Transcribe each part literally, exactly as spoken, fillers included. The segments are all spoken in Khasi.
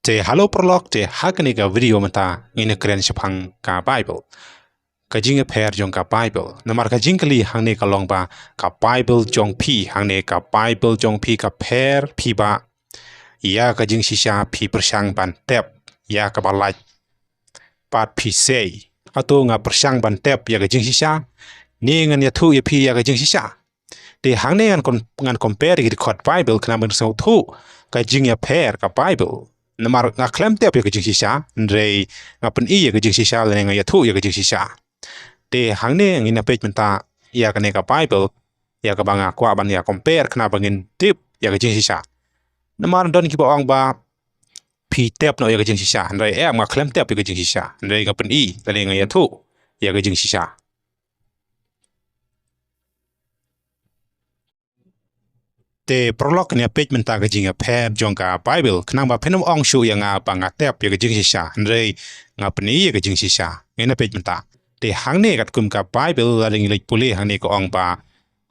Te hello paralok, te ha kane ka video mynta ngin ïa kren shaphang ka Bible. Ka jingïapher jong ka Bible. Namar ka jingkylli hangne ka long ba ka Bible jong phi, hangne ka Bible jong phi ka pher phi ba ïa ka jingshisha phi pyrshang ban tep ïa kaba lait. Pat phi sei, hato nga pyrshang ban tep ïa ka jingshisha? Ne ngan ïathuh ïa phi ïa ka jingshisha? Te hangne ngan kon-, ngan compare ïa ki dkhot Bible khnang ba ngin sngewthuh ka jingïapher ka Bible. Namar nga khlem tep ïa ka jingshisha, hynrei nga pyni ïa ka jingshisha lane nga ïathuh ïa ka jingshisha. Te hangne ngin ïa peit mynta ïa kane ka Bible, ïa kaba nga kwah ban ïa compare khnang ba ngin tip ïa ka jingshisha. Namar don kiba ong ba phi tep noh ïa ka jingshisha, hynrei em, nga khlem tep ïa ka jingshisha, hynrei nga pyni lane nga ïathuh ïa ka jingshisha. Te paralok, ngan ïa peit mynta ka jingïapher jong ka Bible khnang ba phin ym ong shuh ïa nga ba nga tep ïa ka jingshisha, hynrei nga pyni ïa ka jingshisha. Ngin ïa peit mynta. Te hangne katkum ka Bible lada ngi leit pule hangne ka ong ba,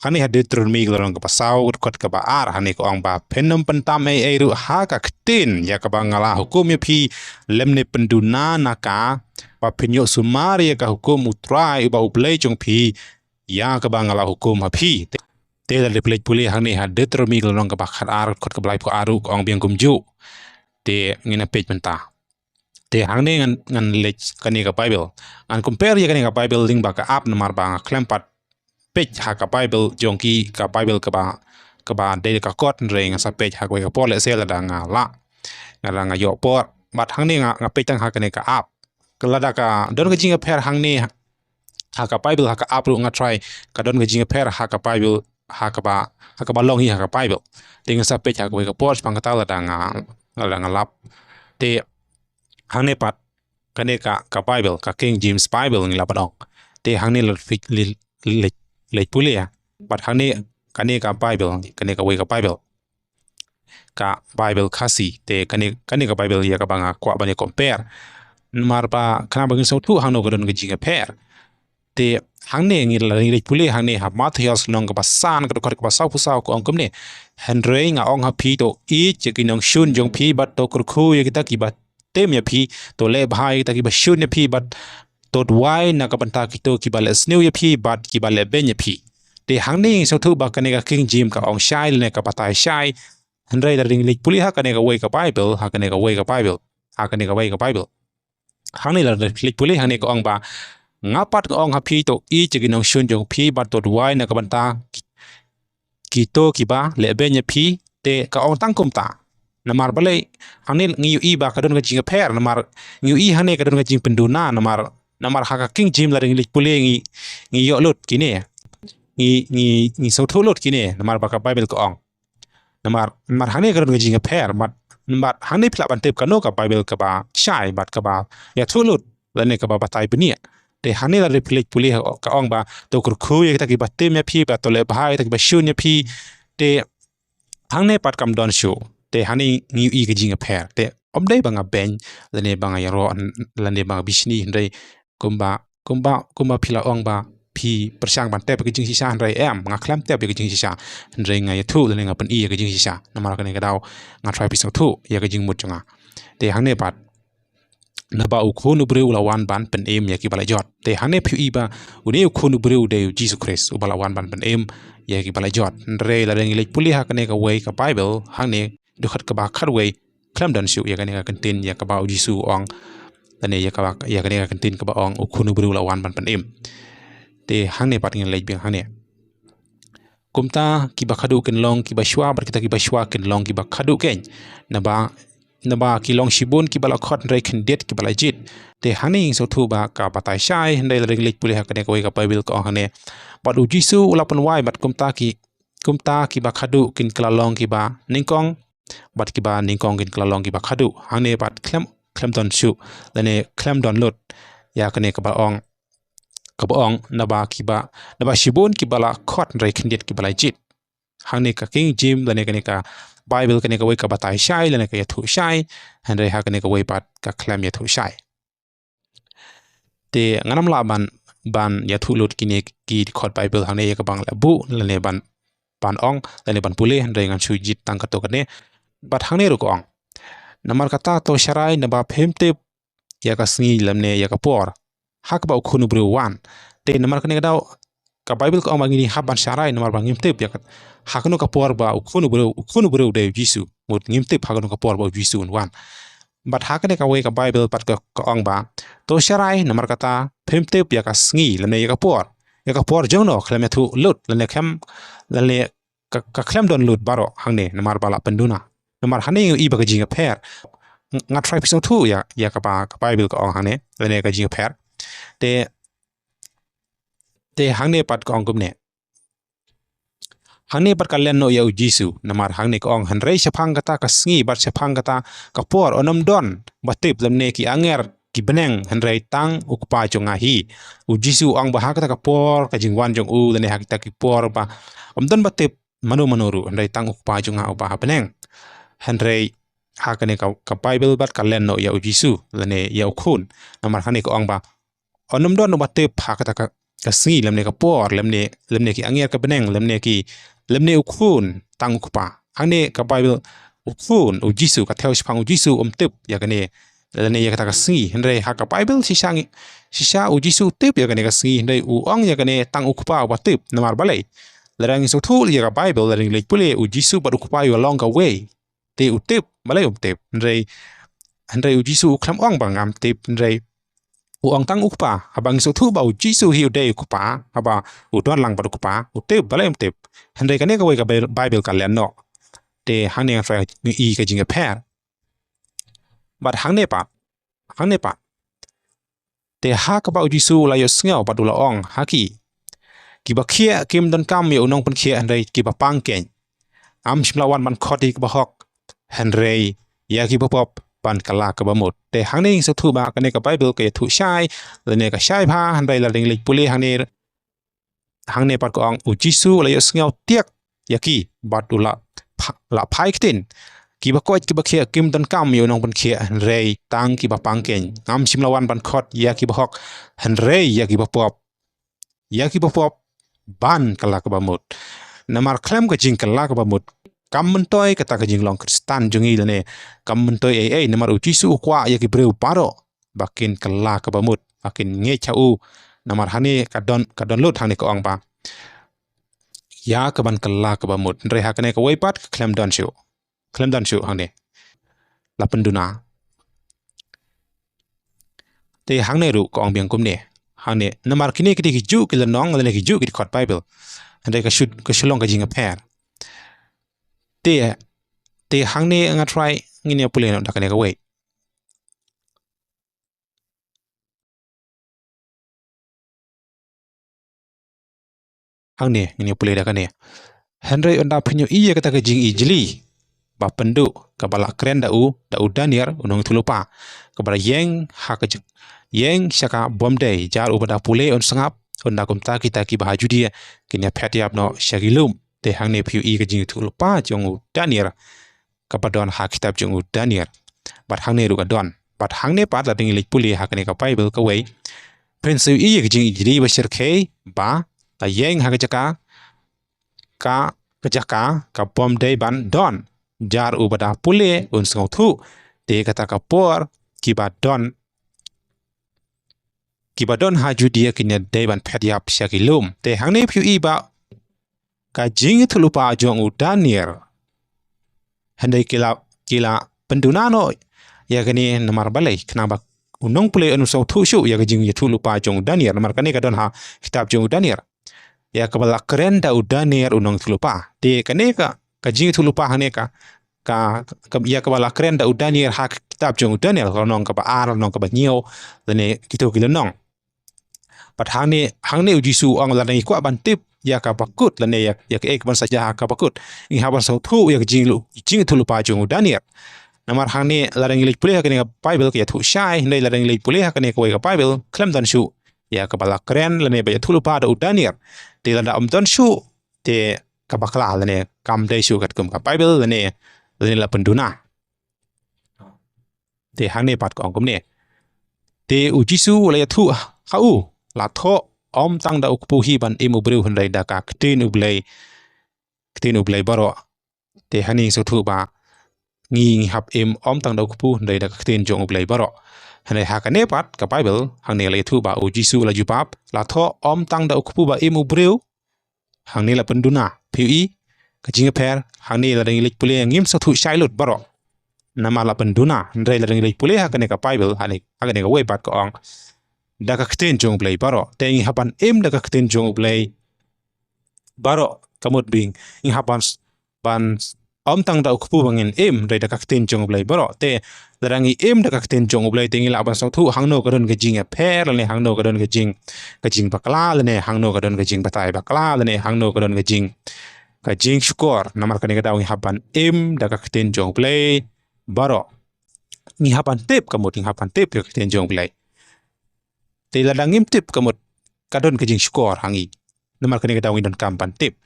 hangne ha Deuteronomi ka lynnong kaba saw, dkhot kaba ar, hangne ka ong ba, phin ym pyntam ei ei ruh ha ka ktien ïa kaba nga la hukum ïa phi, lymne pynduna na ka, ba phin ïoh sumar ïa ka hukum U Trai uba U Blei jong phi ïa kaba nga la hukum ha phi. Te, te lada phi leit pule hangne ha Deuteronomi ka lynnong kaba khatar, dkhot kaba laiphew ar ruh ka ong biang kumjuh. Te ngin ïa peit mynta. Te hangne ngan, ngan leit kane ka Bible. Ngan compare ïa kane ka Bible lyngba ka app namar ba nga khlem pat peit ha ka Bible jong ki, ka Bible kaba, kaba dei ka kot, hynrei ngan sa peit ha kawei ka por lehse lada nga lah, lada nga ïoh por. Bad hangne nga, nga peit tang ha kane ka app. Ka lada ka don ka jingïapher hangne ha, ha ka Bible, ha ka app ruh nga try, ka don ka jingïapher ha ka Bible, ha kaba, ha kaba long hi ha ka Bible. Te ngan sa peit ha kawei ka por shaphang kata lada nga, lada nga lap. Te hangne pat kane ka, ka Bible, ka King James Bible ngi lah ban ong. Te hangne lada phi leit, leit, leit pule ïa. Bad hangne kane ka Bible, kane kawei ka Bible, ka Bible Khasi. Te kane, kane ka Bible ïa kaba nga kwah ban ïa compare. Namar ba khnang ba ngin sngewthuh hangno ka don ka jingïapher. Te hangne ngi leit pule hangne ha Mathaios lynnong kaba san, ka dkhot kaba sawphew saw ka ong kumne. Hynrei nga ong ha phi, to ïeit ïa ki nongshun jong phi bad to kyrkhu ïa kita kiba tim ïa phi, to leh bha ïa kita kiba shun ïa phi bad to duwai na ka bynta kito kiba leh sniew ïa phi bad kiba leh beiñ ïa phi. Te hangne ngi sngewthuh ba kane ka King James ka ong shai lane ka batai shai. Hynrei lada ngi leit pule ha kane kawei ka Bible, ha kane kawei ka Bible, ha kane kawei ka Bible, hangne lada phi leit pule hangne ka ong ba, nga pat nga ong ha phi, to ïeit ïa ki nongshun jong phi bad to duwai na ka bynta ki, kito kiba leh beiñ ïa phi. Te ka ong tang kumta. Namar balei? Hangne ngi ïohi ba ka don ka jingïapher, namar ngi ïohi hangne ka don ka jingpynduna, namar, namar ha ka King James lada ngi leit pule ngi, ngi ïoh lut kine, ngi, ngi, ngi sngewthuh lut kine, namar ba ka Bible ka ong. Namar, namar hangne ka don ka jingïapher, bad, bad hangne phi lah ban tip kano ka Bible kaba shai bad kaba ïathuh lut lane kaba batai bniah. Te hangne lada phi leit pule ka ong ba, to kyrkhu ïa kita kiba tim ïa phi bad to leh bha ïa kita kiba shun ïa phi. Te hangne pat kam don shuh. Te hangne ngi ïohi ka jingïapher. Te ym dei ba nga beiñ lane ba nga ïaroh lane ba nga bishni, hynrei kumba, kumba, kumba phi la ong ba phi pyrshang ban tep ïa ka jingshisha, hynrei em, nga khlem tep ïa ka jingshisha, hynrei nga ïathuh lane nga pyni ïa ka jingshisha. Namar kane ka daw nga try phi sngewthuh ïa ka jingmut jong nga. Te hangne pat, naba U Khun u briew u la wan ban pynim ïa kiba la jot. Te hangne phi ïohi ba une U Khun u briew u dei U Jisu Khrist uba la wan ban pynim ïa kiba la jot. Hynrei lada ngi leit pule ha kane kawei ka Bible, hangne dkhot kaba khatwei, khlem don shuh ïa kane ka kyntien ïa kaba U Jisu u ong, lane ïa kaba, ïa kane ka kyntien kaba ong U Khun u briew u la wan ban pynim. Te hangne pat ngin leit biang hangne. Kumta kiba khadduh kin long kiba shuwa bad kita kiba shuwa kin long kiba khadduh keiñ. Naba, naba ki long shibun kiba la khot, hynrei khyndiat kiba la jied. Te hangne ngi sngewthuh ba ka batai shai, hynrei lada ngi leit pule ha kane kawei ka Bible ka ong hangne, bad U Jisu u la pynwai bad kumta ki, kumta kiba khadduh kin kylla long kiba nyngkong, bad kiba nyngkong kin kylla long kiba khadduh. Hangne pat khlem, khlem don shuh lane khlem don lut ïa kane kaba ong, kaba ong naba kiba, naba shibun kiba la khot, hynrei khyndiat kiba la jied. Hangne ka King James lane kane ka Bible kane kawei ka batai shai lane ka ïathuh shai, hynrei ha kane kawei pat ka khlem ïathuh shai. Te ngan ym lah ban, ban ïathuh lut kine ki dkhot Bible hangne ïa kaba nga la buh lane ban, ban ong lane ban pule, hynrei ngan shu jied tang katto katne. Bad hangne ruh ka ong, Namar kata to sharai naba phim tip ïa ka sngi lymne ïa ka por ha kaba u Khun u briew u wan. Te namar kane ka daw ka Baibl ka ong ba ngin hap ban sharai namar ba ngim tip ïa ka, ha kano ka por ba u Khun u briew, u Khun u briew u dei u Jisu. Mut ngim tip ha kano ka por ba u Jisu un wan. Bad ha kane kawei ka Baibl pat ka, ka ong ba to sharai namar kata phim tip ïa ka sngi lymne ïa ka por. Ïa ka por jong no khlem ïathuh lut lane khlem, lane ka, ka khlem don lut baroh hangne namar ba la pynduna. Namar hangne i ba ka jingïapher. Nga, nga try phi sngewthuh ïa, ïa kaba ka Baibl ka ong hangne lane ka jingïapher. Te, te hangne pat ka ong kumne. Hangne pat ka len noh ïa u Jisu, namar hangne ka ong hynrei shaphang kata ka sngi bad shaphang kata ka por un ym don ba tip lymne ki angel ki bneng hynrei tang u Kpa jong nga hi. U Jisu u ong ba ha kata ka por ka jingwan jong u lane ha kita ki por ba ym don ba tip mano mano ruh hynrei tang u Kpa jong nga uba ha bneng. Hynrei ha kane ka, ka Baibl pat ka len noh ïa u Jisu lane ïa u Khun. Namar hangne ka ong ba un ym don uba tip ha kata ka, ka sngi lymne ka por lymne, lymne ki angel ka bneng lymne ki, lymne u Khun, tang u Kpa. Hangne ka Baibl u Khun, u Jisu, ka thew shaphang u Jisu um tip ïa kane lane ïa kata ka sngi. Hynrei ha ka Baibl shisha ngi, shisha u Jisu u tip ïa kane ka sngi hynrei u ong ïa kane tang u Kpa uba tip. Namar balei? Lada ngi sngewthuh ïa ka Baibl, lada ngi leit pule u Jisu bad u Kpa ïa u long kawei. Te u tip, balei um tip? Hynrei, hynrei u Jisu u khlem ong ba ngam tip, hynrei u ong tang u Kpa. Haba ngi sngewthuh ba u Jisu hi u dei u Kpa, haba u don lang bad u Kpa, u tip, balei um tip? Hynrei kane kawei ka Bai-, Baibl ka len noh. Te hangne nga try ngi i ka jingïapher. Bad hangne pat, hangne pat. Te ha kaba u Jisu u la ïohsngew bad u la ong ha ki, kiba khiah kim donkam ïa u nongpynkhiah hynrei kiba pang keiñ. Ngam shym la wan ban khot ïa kiba hok hynrei ïa kiba pop ban kylla kaba mut. Te hangne ngi sngewthuh ba kane ka Baibl ka ïathuh shai lane ka shai bha hynrei lada ngi leit pule hangne, hangne pat ka ong u Jisu u la ïohsngew tiak ïa ki bad u la pha-, la phai ktien. Kiba koit kiba khiah kim donkam ïa u nongpynkhiah hynrei tang kiba pang keiñ. Ngam shym la wan ban khot ïa kiba hok hynrei ïa kiba pop. Ïa kiba pop ban kylla kaba mut. Namar khlem ka jingkylla kaba mut kam myntoi kata ka jinglong Khristan jong ngi lane kam myntoi ei ei namar u Jisu u kwah ïa ki briew baroh ba kin kylla kaba mut, ba kin ngeit ha u. Namar hangne ka don, ka don lut hangne ka ong ba ïa kaban kylla kaba mut. Hynrei ha kane kawei pat ka khlem don shuh. Khlem don shuh hangne. La pynduna. Te hangne ruh ka ong biang kumne. Hangne namar kine ki dei ki juh ki lynnong lane ki juh ki dkhot Baibl. Hynrei ka shu, ka shu long ka jingïapher. Te, te hangne nga try ngin ïa pule noh da kane kawei. Hangne ngin ïa pule da kane. Hynrei ynda phin ïohi ïa kata ka jingijli ba pynduh kaba la kren da u, da u Daniel u nongïathuhlypa, kaba la ïeng ha ka jaka, ïeng sha ka bym dei, jar uba da pule un sngap, ynda kumta kita kiba ha Judia kin ïa phet ïap noh sha ki lum. Te hangne phi ïohi ka jingïathuhlypa jong u Daniel kaba don ha kitab jong u Daniel. Bad hangne ruh ka don. Bad hangne pat lada ngi leit pule ha kane ka Baibl kawei, phin sa ïohi ïa ka jingijli ba shyrkhei ba la ïeng ha ka jaka, ka, ka jaka ka bym dei ban don. Jar uba da pule un sngewthuh. Te kata ka por kiba don, kiba don ha Judia kin ïa dei ban phet ïap sha ki lum. Te hangne phi ïohi ba ka jingïathuhlypa jong u Daniel. Hynrei ki la, ki la pynduna noh ïa kane namar balei, khnang ba u nongpule un sngewthuh shuh ïa ka jingïathuhlypa jong u Daniel, namar kane ka don ha kitab jong u Daniel. Ïa kaba la kren da u Daniel u nongïathuhlypa. Te kane ka, ka jingïathuhlypa hangne ka, ka, ka, ïa kaba la kren da u Daniel ha kitab jong u Daniel, lynnong kaba ar, lynnong kaba hynñiew, lane kito ki lynnong. Bad hangne, hangne u Jisu u ong lada ngi kwah ban tip ïa kaba kut lane ïa, ïa kaei kaban sa jia ha kaba kut, ngi hap ban sngewthuh ïa ka jing, jingïathuhlypa jong u Daniel. Namar hangne lada ngi leit pule ha kane ka Baibl ka ïathuh shai, hynrei lada ngi leit pule ha kane kawei ka Baibl khlem don shuh ïa kaba la kren lane ba ïathuhlypa da u Daniel. Te lada ym don shuh te ka bakla lane kam dei shuh katkum ka Baibl lane, lane la pynduna. Te hangne pat ka ong kumne. Te u Jisu u la ïathuh ha u, la thoh ym tang da u kpu hi ban im u briew hynrei da ka ktien u Blei, ktien u Blei baroh. Te hangne ngi sngewthuh ba ngi ngi hap im ym tang da u kpu hynrei da ka ktien jong U Blei baroh. Hynrei ha kane pat ka Bible hangne la ïathuh ba u Jisu la jubab, la thoh ym tang da u kpu ba im u briew. Hangne la pynduna, phi ïohi ka jingïapher. Hangne lada ngi leit pule ngim sngewthuh shai lut baroh. Namar la pynduna, hynrei lada ngi leit pule ha kane ka Bible, hangne ha kane kawei pat ka ong da ka ktien jong U Blei baroh. Te ngi hap ban im da ka ktien jong U Blei baroh, ka mut ba ngi hap ban s-, ban s-, ym tang da u kpu ba ngin im, hynrei da ka ktien jong U Blei baroh. Te lada ngi im da ka ktien jong U Blei te ngi lah ban sngewthuh hangno ka don ka jingïapher lane hangno ka don ka jing, ka jingbakla lane hangno ka don ka jingbatai bakla lane hangno ka don ka jing, ka jingshukor. Namar kane ka daw ngi hap ban im da ka ktien jong U Blei baroh. Ngi hap ban tip, ka mut ngi hap ban tip ka ktien jong U Blei. Te lada ngim tip ka mut ka don ka jingshukor ha ngi. Namar kane ka daw ngi donkam ban tip.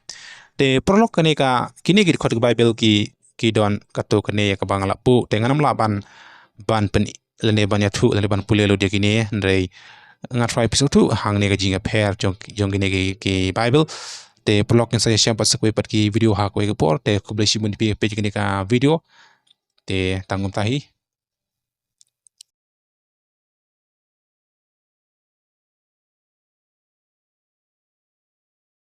Te paralok, kane ka, kine ki dkhot ka Bible ki, ki don katto katne ïa kaba nga la buh. Te ngan ym lah ban, ban pyn, lane ban ïathuh lane ban pule lut ïa kine, hynrei nga tharai phi sngewthuh hangne ka jingïapher jong, jong kine ki, ki Bible. Te paralok, ngin sa ïashem pat sa kawei pat ki video ha kawei ka por. Te khublei shibun ïa phi peit ïa kane ka video. Te tang kumta hi.